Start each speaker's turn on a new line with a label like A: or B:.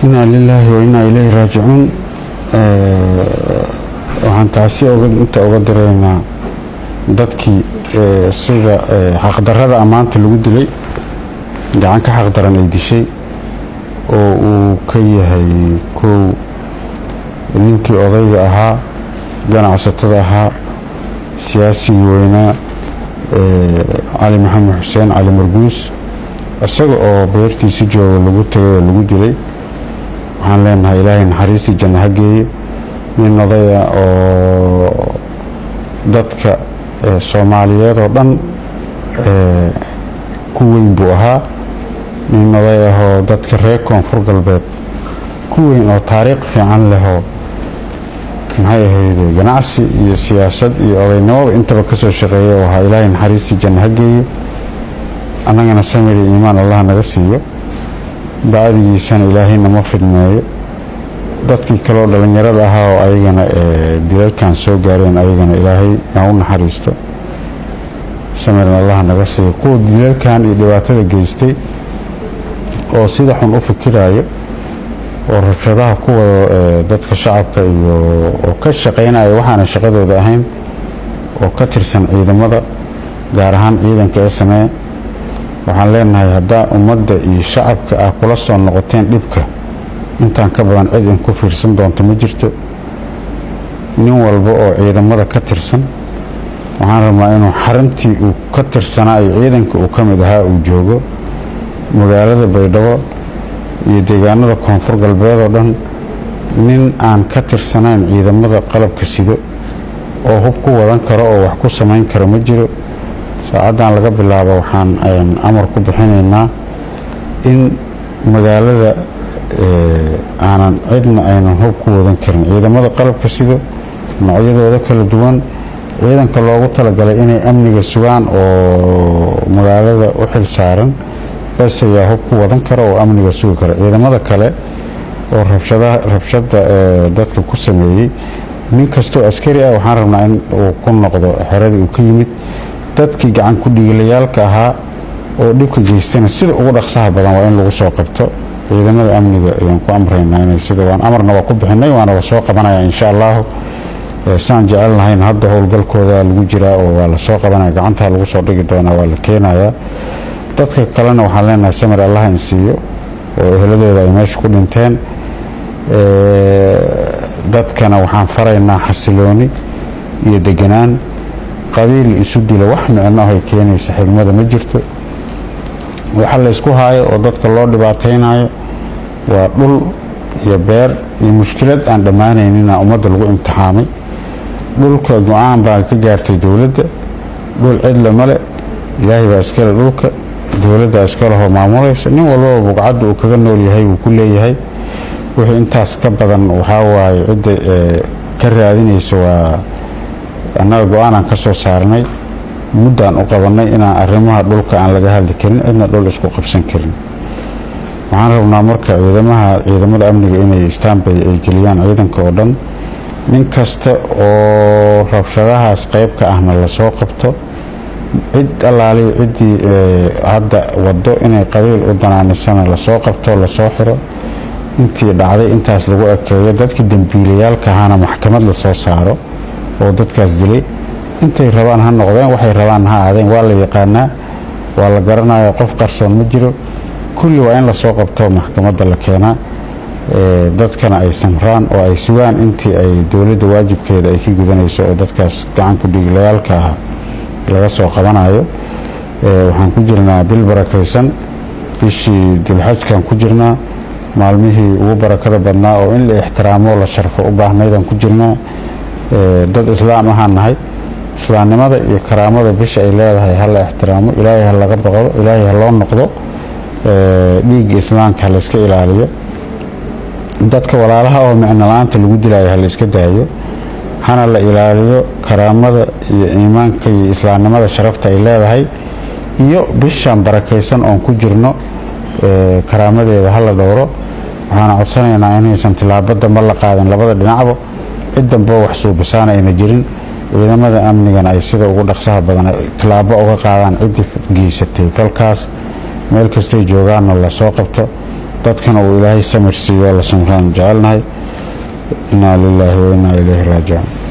A: Inaa lilaahi wa inaa ilayhi raajicuun. Waxaan taasi inta uga diraynaa dadkii sida xaqdarrada ammaanta lagu dilay, gacan ka xaqdaran ay dishay, oo uu ka yahay kow ninkii odayga ahaa, ganacsatada ahaa, siyaasigii weynaa, Cali Maxamed Xuseen Cali Marguus, isaga oo beertiisi jooga lagu tagay oo lagu dilay. Waxaan leenahay Ilaahay naxariistii janno ha geeye. Nin odaya oo dadka Soomaaliyeed oo dhan ku weyn buu ahaa, nin oday ahoo dadka reer Koonfur Galbeed ku weyn oo taariikh fiican lehoo, maxay ahayde, ganacsi iyo siyaasad iyo odaynimoba intaba kasoo shaqeeya oo ahaa. Ilaahay naxariistii janno ha geeyo, annagana samiri iimaan Allah naga siiyo, bacdigiisana Ilaahay nama fidmeeyo. Dadkii kaleoo dhallinyarada ahaa oo ayagana dilalkan soo gaareen, ayagana Ilaahay ha u naxariisto, samirna Allah naga siiyo. Kuwa dilalkan iyo dhibaatada geystay oo sida xun u fikiraayo oo rabshadaha ku wado dadka shacabka iyo oo ka shaqaynaya waxaana shaqadooda ahayn, oo ka tirsan ciidamada, gaar ahaan ciidanka ee sameeya, waxaan leenahay haddaa ummadda iyo shacabka ah kula soo noqoteen dhibka, intaan ka badan cid in ku fiirsan doonto ma jirto. Nin walba oo ciidamada ka tirsan waxaan rabnaa inuu xaruntii uu ka tirsanaa iyo ciidanka uu ka mid ahaa uu joogo. Magaalada Baydhabo iyo deegaanada Koonfur Galbeed oo dhan, nin aan ka tirsanayn ciidamada qalabka sido oo hub ku wadan karo oo wax ku samayn karo ma jiro. Saacaddan laga bilaabo waxaan amar ku bixinaynaa in magaalada aanan cidna aynan hub ku wadan karin. Ciidamada qalabka sido noocyadooda kala duwan, ciidanka loogu talagalay inay amniga sugaan oo magaalada u xil saaran bas ayaa hub ku wadan kara oo amniga sugi kara. Ciidamada kale oo rabshada dadka ku sameeyey, nin kastoo askari ah waxaan rabnaa in uu ku noqdo xeradii uu ka yimid. Dadkii gacan ku dhiigilayaalka ahaa oo dhibka geystana sida ugu dhaqsaha badan waa in lagu soo qabto. Ciidamada amniga ayaan ku amraynaa inay sida waan amarna waa ku bixinay, waana la soo qabanaya insha Allahu. Saan jecelnahayn hadda howlgalkooda lagu jiraa oo waa la soo qabanaya, gacantaa lagu soo dhigi doonaa, waa la keenayaa. Dadka kalena waxaan leenahay samir Allah in siiyo oo eheladooda ay meesha ku dhinteen. Dadkana waxaan faraynaa xasilooni iyo deganaan. Qabiil isu dila wax micno ah ay keenaysa xigmada ma jirto. Waxa la isku haayo oo dadka loo dhibaataynayo waa dhul iyo beer iyo mushkilad aan dhammaanaynina ummadda lagu imtixaamay. Dhulka go-aan baa ka gaartay dowladda, dhul cidla male, Ilaahay baa iskale dhulka, dowladda iskalehoo maamulaysa. Nin walbaba buqcadda uu kaga nool yahay wuu ku leeyahay. Wixii intaas ka badan waxaa waaye cidda ka raadinaysa waa annaga. Go-aanaan ka soo saarnay, muddaan u qabanay inaan arrimaha dhulka aan laga hadli karin, cidna dhul isku qabsan karin. Waxaan rabnaa marka ciidamada amniga inay standby ay geliyaan ciidanka oo dhan, nin kasta oo rabshadahaas qayb ka ahna lasoo qabto. Cid allaaliya ciddii hadda waddo inay qabiil u danaanisana lasoo qabto, lasoo xiro. Intii dhacday intaas lagu ekeeyo. Dadkii dembiilayaalka ahaana maxkamad lasoo saaro oo dadkaas dilay, intay rabaan ha noqdeen, waxay rabaan ha ahaadeen, waa la yaqaanaa, waa la garanaya, qof qarsoon ma jiro. Kulli waa in lasoo qabto, maxkamadda la keenaa. Dadkana ay samraan oo ay sugaan intii ay dowladda waajibkeeda ay ka gudanayso oo dadkaas gacanku dhiiglayaalka ah laga soo qabanayo. Waxaan ku jirnaa bil barakaysan, bishii Dulxajkaan ku jirnaa, maalmihii ugu barakada badnaa oo in la ixtiraamo, la sharfo u baahnaydaan ku jirnaa. Dad islaam ahaan nahay, islaamnimada iyo karaamada bisha ay leedahay ha la ixtiraamo, Ilaahay ha laga baqdo, Ilaahay ha loo noqdo, dhiigga islaamka ha layska ilaaliyo. Dadka walaalaha oo micno la-aanta lagu dilaayo ha la iska daayo, hana la ilaaliyo karaamada iyo iimaanka iyo islaamnimada sharafta ay leedahay iyo bishan barakaysan oon ku jirno karaamadeeda ha la dhowro. Waxaana codsanaynaa inaysan tilaabo dambe la qaadin labada dhinacba, cid dambe wax suubisaana ayna jirin, ciidamada amnigana ay sida ugu dhaqsaha badan tilaabo uga qaadaan ciddii geysatay falkaas, meel kastay joogaanna lasoo qabto. Dadkana uu Ilaahay samir siiyo, la samraan jecelnahay. Innaa lilaahi wa innaa ilayhi raajicuun.